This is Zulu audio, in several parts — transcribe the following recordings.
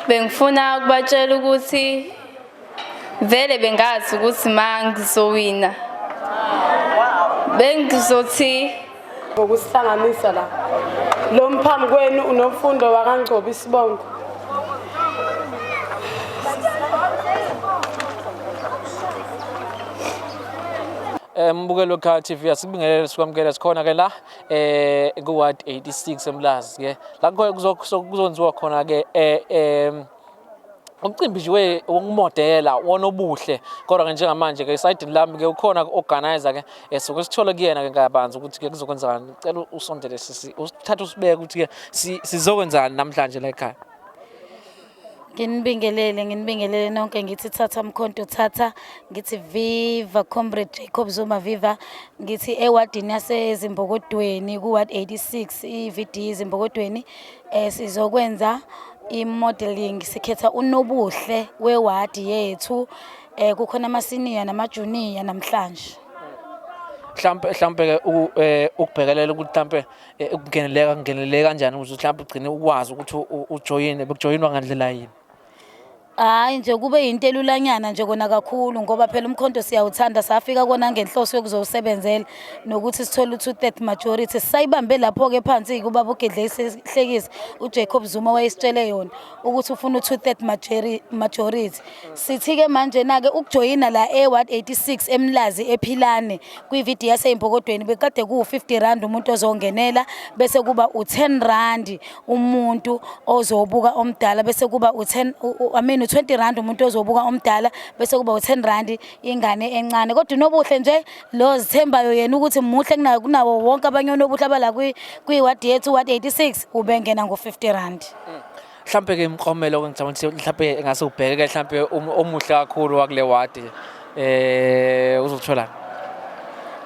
Bengifuna ukubatshela ukuthi vele bengazi ukuthi ma ngizowina. Bengizothi Ngokusihlanganisa la. Lo mphambi kwenu uNomfundo wakaNgcobo isibongo. Mbukeli weKhaya TV, asikubingelele, sikwamukele. Sikhona ke la ku Ward 86 eMlazi ke la kuzonziwa khona ke umcimbi nje wokumodela wonobuhle. Kodwa ke njengamanje ke esayidini lami ke ukhona organizer ke, soke sithole kuyena ke kabanzi ukuthi ke kuzokwenzakani. Ngicela usondele sisi, usithathe usibeke ukuthi ke sizokwenzani namhlanje la ekhaya. Nginibingelele, nginibingelele nonke. Ngithi thatha Mkhonto, thatha. Ngithi viva Comrade Jacob Zuma, viva. Ngithi ewadini yaseZimbokodweni ku Ward 86, iVD Zimbokodweni, sizokwenza i-modeling, sikhetha unobuhle wewadi yethu. Kukhona ama-senior nama-junior namhlanje. Mhlampe ke ukubhekelela ukuthi mhlampe ukungeneleka kungeneleka kanjani ukuze mhlampe ugcine ukwazi ukuthi ujoyine, bekujoyinwa ngandlela yini? Hayi nje, kube yinto elulanyana nje kona kakhulu, ngoba phela umkhonto siyawuthanda, safika kona ngenhloso yokuzowusebenzela nokuthi sithole u-two third majority. Sisayibambe lapho-ke phansi-ke ubaba uGedleyihlekisa uJacob Zuma wayesitshele yona ukuthi ufuna u-two third majority. Sithi-ke manje na-ke ukujoyina la e-Ward 86 eMlazi ePhilane kwi-VD yaseYimbokodweni bekade kuwu-R50 umuntu ozongenela, bese kuba u-R10 umuntu ozobuka omdala, bese kuba u-10, I mean u-R20 umuntu ozobuka omdala, bese kuba u-R10 ingane encane. Kodwa unobuhle nje lo zithembayo yena ukuthi muhle kunawo wonke abanye onobuhle abala kwiwadi yethu, Ward 86, ubengena ngo-R50. Mhlampe ke imiklomelo ke ngicabanga ukuthi mhlampe engase ubheke mhlampe omuhle kakhulu wakule wadi uzotholani?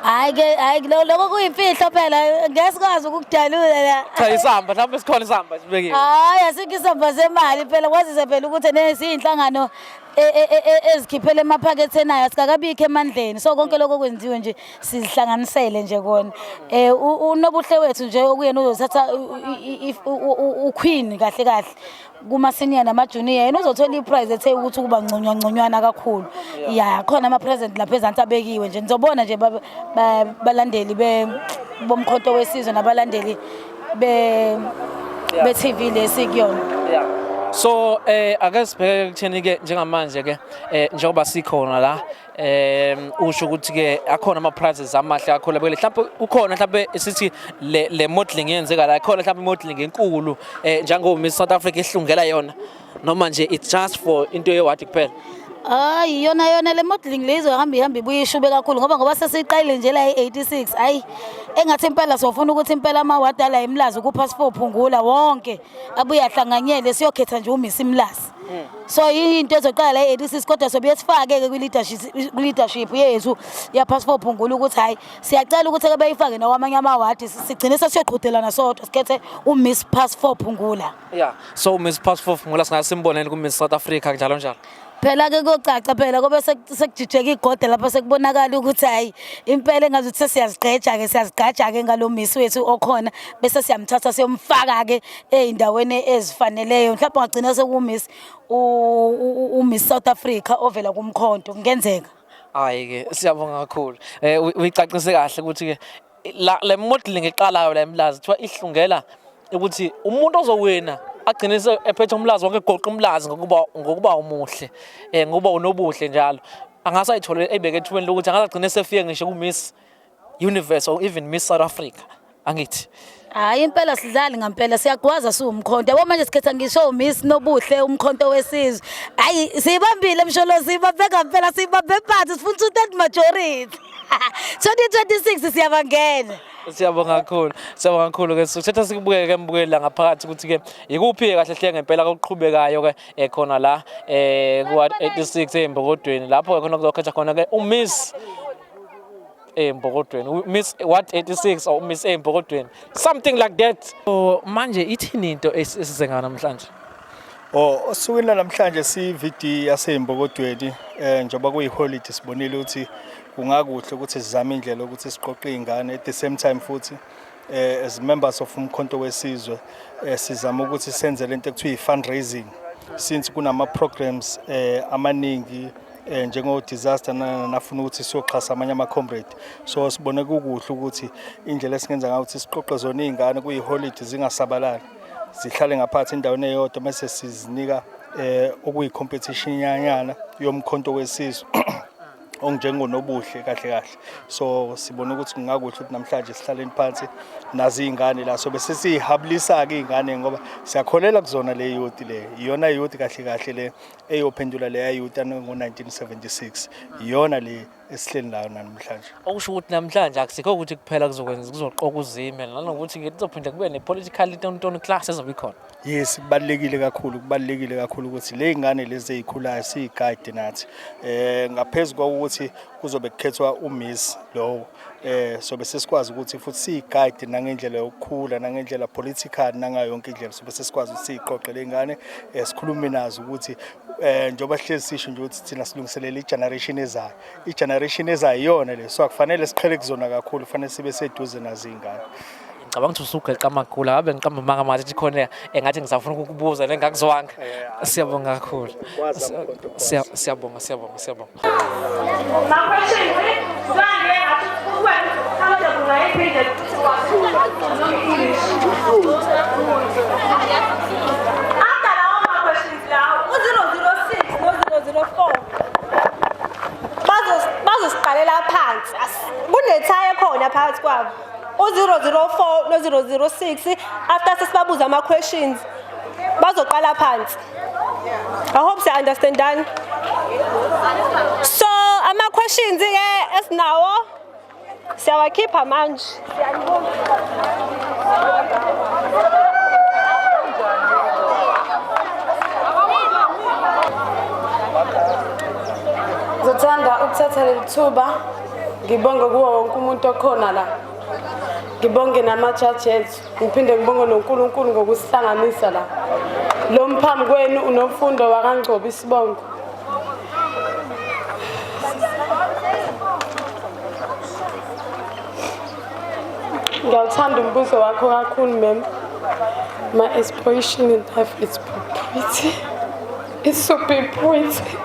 Hayi ke, hayi, lokho kuyimfihlo phela, ngeke sikwazi ukukudalula la. Cha, isamba mhlampe sikhona, isamba sibekiwe. Hayi, asikho isamba semali phela, kwazise phela ukuthi nesiyinhlangano ezikhiphele emaphaketheni ayo, asikakabikho emandleni. So konke lokho kwenziwe nje sizihlanganisele nje kona. Unobuhle wethu nje okuyena uzothatha uqueen kahle kahle kuma-senior nama-junior, yena uzothola i-prize ethe ukuthi ukuba ngconywa ngconywana kakhulu. Ya, khona ama-present lapha ezansi abekiwe nje, nizobona nje balandeli boMkhonto weSizwe nabalandeli be-TV lesikuyona. Yeah. So ake sibheke kutheni ke njengamanje ke, njengoba sikhona la, usho ukuthi ke akhona ama prizes amahle kakhulu abekele. Mhlawumbe ukhona, mhlawumbe sithi le modeling yenzeka la khona, mhlawumbe modeling enkulu njengoba Miss South Africa ihlungela yona, noma nje it's just for into yewadi kuphela? Hayi, yona yona le modeling le izohamba ihambe ibuye ishube kakhulu, ngoba sesiyiqalile nje la e-86. Hayi, engathi impela sofuna ukuthi impela amawadi ala eMlazi ku-Pass 4 Phungula wonke abuye ahlanganyele, siyokhetha nje uMiss Mlazi. So into ezoqala la e-86, kodwa sobuye sifake-ke kwi-leadership yethu ya-Pass 4 Phungula ukuthi hhayi, siyacela ukuthi ake beyifake nakwamanye amawadi, sigcine sesiyoqhudelana sodwa, sikhethe uMiss Pass 4 Phungula. Yeah, so Miss Pass 4 Phungula singabe simboneni ku Miss South Africa njalo njalo? Phela-ke kocaca phela kobe sekujijeka igode lapho, sekubonakala ukuthi hhayi impela engazuthi sesiyazigqeja-ke, siyazigqaja-ke ngalo miss wethu okhona, bese siyamthatha siyomfaka-ke ey'ndaweni ezifaneleyo. Mhlawumbe ungagcina sekumiss uMiss South Africa ovela kumkhonto, kungenzeka. Hayi ke, siyabonga kakhulu. Uyicacise kahle ukuthi ke la le modeling eqalayo la eMlazi kuthiwa ihlungela ukuthi umuntu ozowina agcine ephethe uMlazi wonke, egoqa uMlazi ngokuba umuhle, ngokuba unobuhle njalo, angase ayithole ebeke ethubeni lokuthi angase agcine esefike ngisho ku-Miss Universe or even Miss South Africa, angithi? Hayi impela, sidlali ngampela, siyagwaza siwumkhonto. Yabo manje sikhetha ngisho uMiss Nobuhle umkhonto wesizwe. Hayi, siyibambile msholo, siyibambe ngampela, siyibambe phansi, sifuna two-third majority. 2026 siyabangena. Siyabonga kakhulu, siyabonga kakhulu ke. Sithatha sikubukeke ke mbukeli la ngaphakathi ukuthi ke ikuphi ke kahle hle ngempela okuqhubekayo ke khona la ku Ward 86 eMbokodweni, lapho ke khona kuzokhetha khona ke uMiss eMbokodweni, Miss Ward 86 or Miss eMbokodweni, something like that. So manje ithini into esize ngayo namhlanje? Oh, osukwini namhlanje si-VD yaseYimbokodweni, njengoba kuyi-holiday, sibonile ukuthi kungakuhle ukuthi sizame indlela ukuthi siqoqe izingane. At the same time futhi, as members of Umkhonto weSizwe, sizama ukuthi senze lento ekuthiwa i-fundraising. Since kunama programs amaningi njengo disaster nafuna ukuthi siyoxhasa amanye ama comrade, so sibone kukuhle ukuthi indlela esingenza ngayo ukuthi siqoqe zona izingane kuyi-holiday, zingasabalali, zihlale ngaphathi endaweni eyodwa, bese sizinika okuyi competition yanyana yomkhonto wesizwe onjengonobuhle kahle kahle. So sibona ukuthi kungakuhle ukuthi namhlanje sihlaleni phansi nazi iy'ngane la, so bese siyihabulisa-ke iy'ngane ngoba siyakholela kuzona. Le youth le iyona youth kahle kahle le eyophendula leya youth ngo-1976, iyona le esihleli nayo namhlanje. Okusho ukuthi namhlanje akusikho ukuthi kuphela kuzokwenza kuzoqoka uzime, nanokuthi kuzophinde kube ne-political itontoni class ezobe ikhona. Yes, kubalulekile kakhulu, kubalulekile kakhulu ukuthi le ngane lezi ezikhulayo siyiguide nathi. Ngaphezulu kokuthi kuzobe kukhethwa uMiss lowo, sobe sesikwazi ukuthi futhi siyiguide nangendlela yokukhula, nangendlela political, nangayo yonke indlela. Sobe sesikwazi ukuthi siyiqoqe le ngane, sikhulume nazo ukuthi njengoba sihlezi sisho nje ukuthi thina silungiselela igeneration ezayo, igeneration ezayo iyona le, so akufanele siqhele kuzona kakhulu, kufanele sibe seduze nazo iy'ngane. Ngicabanga ukuthi usugeqa amagula ngabe ngiqamba amanga manje khona engathi ngisafuna ukukubuza lengakuzwanga. Siyabonga kakhulu. Siyabonga, siyabonga, siyabonga. My question is, manje ngathi ukwena comfortable ngayiphinde English. After lawo ma-questions lawo, u-006 no-004 bazosiqalela phansi. Kunethayi ekhona phakathi kwabo. U-004 no-006, after sesibabuza ama-questions, bazoqala phansi. I hope siya-understandani. So ama-questions-ke esinawo siyawakhipha manje. Siyanibonga. Ngizothanda ukuthatha leli thuba ngibonge kuwo wonke umuntu okhona la. Ngibonge namajaji ethu, ngiphinde ngibonge noNkulunkulu ngokusihlanganisa la. Lo mphambi kwenu uNomfundo wakaNgcobo isibongo. Ngiyawuthanda umbuzo wakho kakhulu, ma'am. My aspiration in life is to be pretty. It's to be pretty.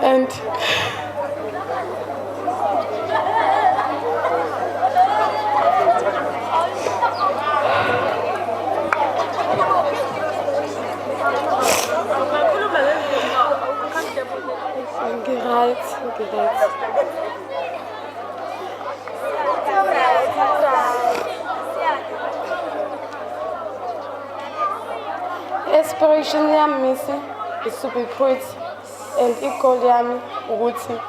And ngi-right, ngi-right. Aspiration yami, miss, is to be pretty and i-goal yami ukuthi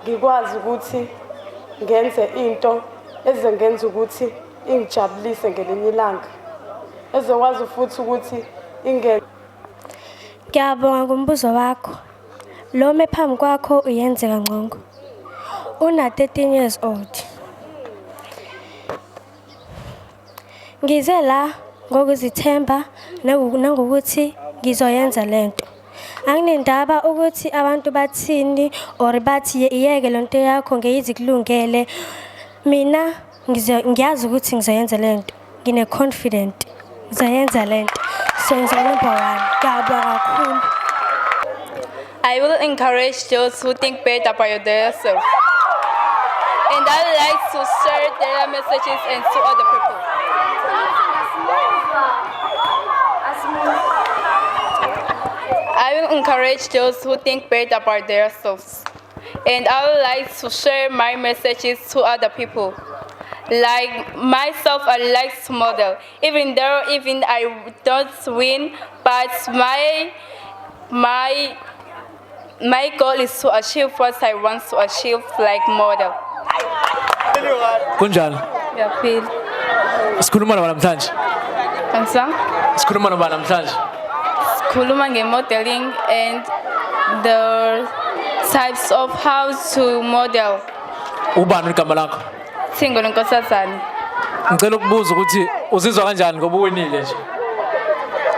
ngikwazi ukuthi ngenze into ezengenza ukuthi ingijabulise ngelinye ilanga, ezokwazi futhi ukuthi inge Ngiyabonga ngombuzo wakho. Lo ome phambi kwakho uYenzeka Ngcongo. Una 13 years old. Ngize la ngokuzithemba nangokuthi ngizoyenza lento. Anginendaba ukuthi abantu bathini or bathi iyeke lento yakho ngeyizi kulungele. Mina ngiyazi ukuthi ngizoyenza lento. Ngine confident. Ngizoyenza lento. So ngizoba number 1. Ngiyabonga kakhulu. I will encourage those who think bad about themselves. And I would like to share their messages and to other people. I will encourage those who think bad about themselves. And I would like to share my messages to other people. Like myself, I like to model. Even though even I don't win, but my goal is to achieve what I want to achieve, like model. Kunjani? Ngiyaphila. Sikhuluma nobani namhlanje? Kansa? Sikhuluma nobani namhlanje? Sikhuluma nge-modeling and the types of how to model. Ubani igama lakho? Thingo Nkosazana. Ngicela ukubuza ukuthi uzizwa kanjani ngoba uwinile nje?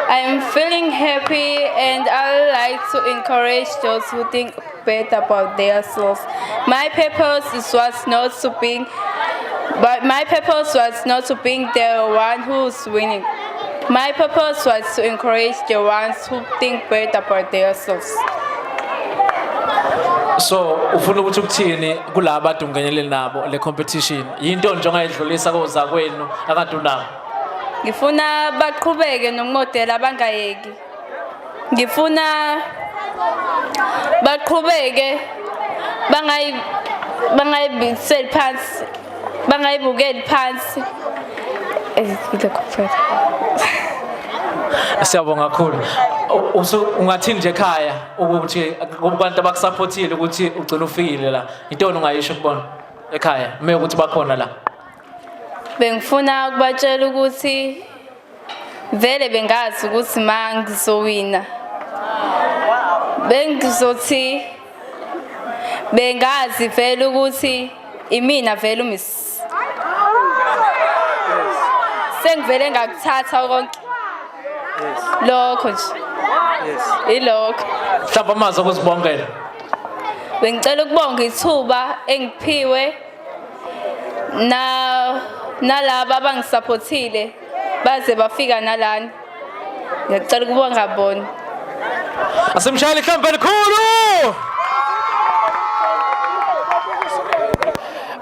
I'm feeling happy and I like to encourage those who think bad about themselves. My purpose is was not to be, but my purpose was not to be the one who's winning. My purpose was to encourage the ones who think bad about themselves. So ufuna ukuthi ukuthini kulaba ade ungenelele nabo le competition? Yinto nje ongayidlulisa kozakwenu akade unabo. Ngifuna baqhubeke nokumodela bangayeki. Ngifuna baqhubeke bangayi bangayibiseli phansi bangayibukeli phansi. Ilokho kuphela. Siyabonga kakhulu. Ungathini nje ekhaya ukuthi kubantu abakusupportile ukuthi ugcine ufikile la. Intoni ungayisho kubona ekhaya uma ukuthi bakhona la? Bengifuna ukubatshela ukuthi vele bengazi ukuthi ma ngizowina. Bengizothi bengazi vele ukuthi imina vele uMiss. Sengivele ngakuthatha konke. Lokho nje. Ilokho. Mhlawumbe amazwi okuzibongela. Bengicela ukubonga ithuba engiphiwe na nalaba abangisupportile baze bafika nalana. Ngiyacela ukubonga bona. Asimshayele ihlombe elikhulu.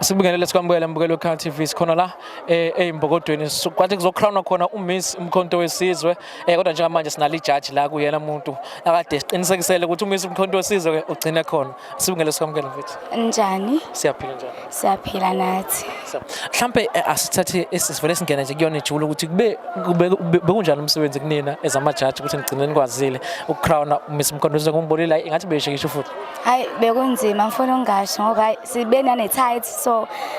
Asibingelele sikwamukele mbukelo weKhaya TV sikhona la ey'mbokodweni kwathi kuzocrownwa khona uMiss Umkhonto Wesizwe kodwa njengamanje sinalo ijaji la kuyena muntu akade siqinisekisele ukuthi uMiss Umkhonto Wesizwe ke ugcine khona. Asibingelele sikwamukele mfethu. Njani? Siyaphila njani? Siyaphila nathi. Mhlampe asithathe sivele singene nje kuyona ijule ukuthi kube bekunjani umsebenzi kunina ezamajaji ukuthi nigcine nikwazile ukucrowna uMiss Umkhonto Wesizwe ngombonile ingathi beyishikisha futhi. Hayi bekunzima ngifuna ukungasho ngoba hayi sibe nane tight so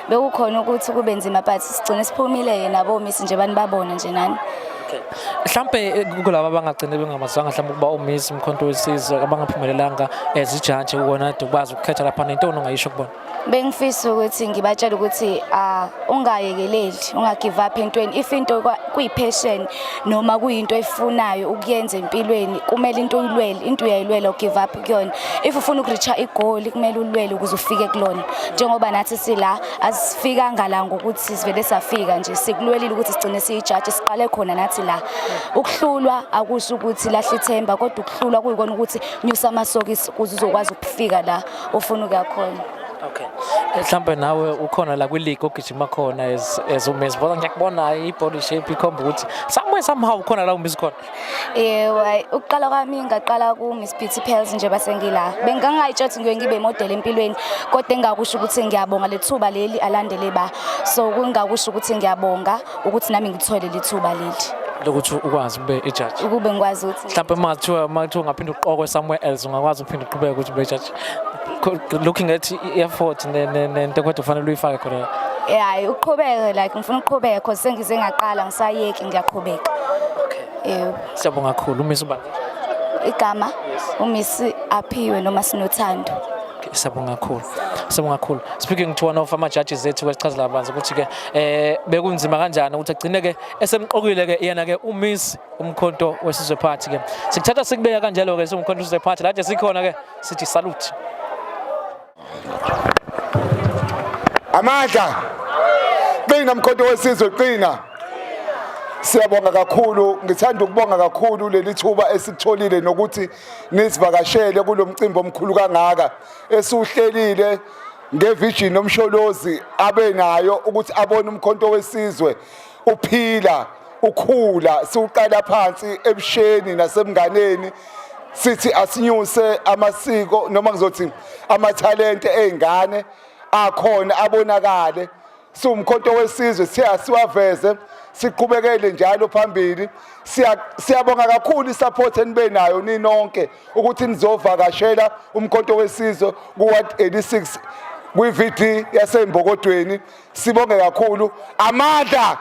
bekukhona ukuthi kube nzima but sigcine siphumile ke nabo miss nje bani babona nje nani. Mhlampe kulaba abangagcine bengamazanga mhlampe ukuba uMiss Umkhonto Wesizwe abangaphumelelanga ezijaji kuwona kade ukwazi ukukhetha lapha nento ongayisho kubona. Bengifisa ukuthi ngibatshele ukuthi ungayekeleli, unga give up entweni. If into kuyi-passion noma kuyinto oyifunayo ukuyenza empilweni, kumele into uyilwele, into uyayilwela u-give up kuyona. If ufuna ukureacha igoli kumele ulwele ukuze ufike kulona. Njengoba nathi sila asifikanga la ngokuthi sivele safika nje, sikulwelile ukuthi sigcine siyijaji, siqale khona nathi la. Ukuhlulwa akusho ukuthi lahla ithemba, kodwa ukuhlulwa kuyikona ukuthi nyusa amasokisi ukuze uzokwazi ukufika la ufuna ukuya khona. Okay. Mhlambe nawe ukhona la kwi-league ogijima khona as uMiss. Bona ngiyakubona i-body shape ikhomba ukuthi somewhere somehow ukhona la uMiss khona. Yebo, hayi ukuqala kwami ngaqala ku-Miss Beauty Pearls nje base ngila. Bengingayitshela ukuthi ngiyoke ngibe model empilweni, kodwa engakusho ukuthi ngiyabonga lethuba leli alandele ba. So kungakusho ukuthi ngiyabonga ukuthi nami ngithole lethuba leli. Lokuthi ukwazi ube ijaji. Ukube ngikwazi ukuthi Mhlambe uma kuthiwa ungaphinde uqokwe somewhere else ungakwazi ukuphinde uqhubeke ukuthi ube ijaji. Looking at i-effort nento kodwa ufanele uyifake khona. Hayi uqhubeke, like ngifuna ukuqhubeka because sengize ngaqala ngisayeki ngiyaqhubeka. Okay. Yebo. Siyabonga kakhulu uMiss ubani? Igama uMiss Aphiwe noma Sinothando. Okay, siyabonga kakhulu. Siyabonga kakhulu. Speaking to one of ama judges ethu kwesichazela kabanzi ukuthi ke bekunzima kanjani ukuthi agcine ke esemqokile ke yena ke uMiss Umkhonto Wesizwe Party ke. Sikuthatha sikubeka kanjalo ke siwuMkhonto Wesizwe Party la nje sikhona ke sithi salute. Amandla. Qina Mkhonto Wesizwe, qina. Siyabonga kakhulu, ngithanda ukubonga kakhulu leli thuba esikutholile nokuthi nisivakashele kulomcimbi omkhulu kangaka esiwuhlelile ngevision nomsholozi abe nayo ukuthi abone uMkhonto Wesizwe uphila ukhula. Siwuqala phansi ebusheni nasemnganeni, sithi asinyuse amasiko noma ngizothi amathalente ey'ngane akhona abonakale. Siwumkhonto wesizwe siwaveze siqhubekele njalo phambili. Siyabonga kakhulu isupport enibe nayo ninonke ukuthi nizovakashela umkhonto wesizwe ku-ward 86 kwi-VD yaseMbokodweni. Sibonge kakhulu. Amandla.